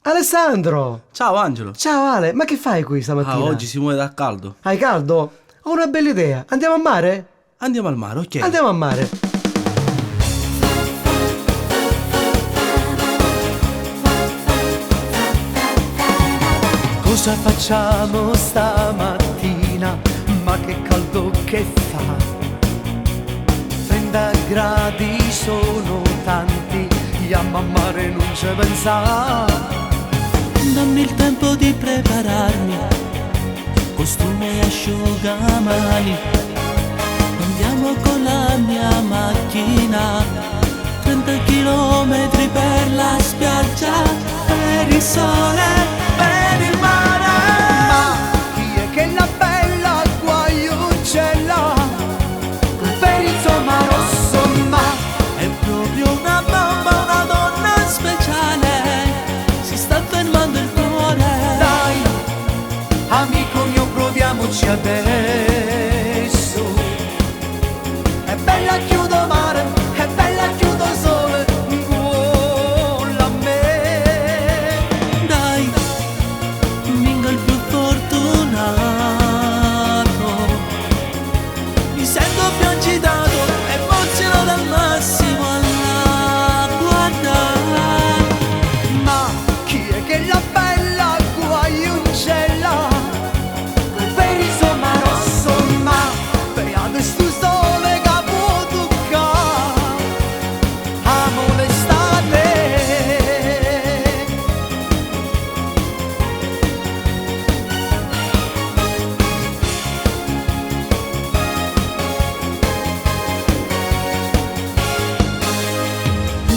Alessandro! Ciao Angelo! Ciao Ale, ma che fai qui stamattina? Ah, oggi si muove dal caldo. Hai caldo? Ho una bella idea. Andiamo a mare? Andiamo al mare, ok. Andiamo a mare. Cosa facciamo stamattina? Ma che caldo che fa! 30 gradi sono tanti, andiamo a mare non ci pensa. Dammi il tempo di prepararmi, costume e asciugamani. Andiamo con la mia macchina, 30 chilometri per la spiaggia, per il sole, per il mare. Ma chi è che la bella guagliuncella? Per insomma rosso ma È proprio una bamba, una donna speciale, si sta fermando il cuore. Dai, amico mio, proviamoci adesso. È bella chiudo mare, è bella chiudo sole, vuole a me. Dai, vinco il più fortunato. Mi sento più agitato, emozionato al massimo alla guarda. Ma chi è che la bella guagliuncella? Per insomma rosso ma beato sto sole che può toccare. Amo l'estate.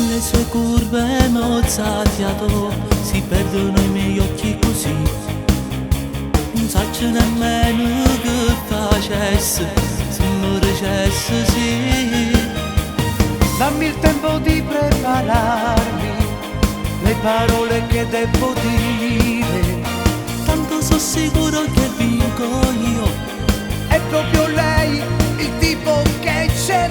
Le sue curve mozzafiato si perdono i miei occhi così. Non saccio nemmeno che facesse se mi dicesse sì. Dammi il tempo di prepararmi le parole che devo dire. Tanto sono sicuro che vinco io. È proprio lei il tipo che cercavo.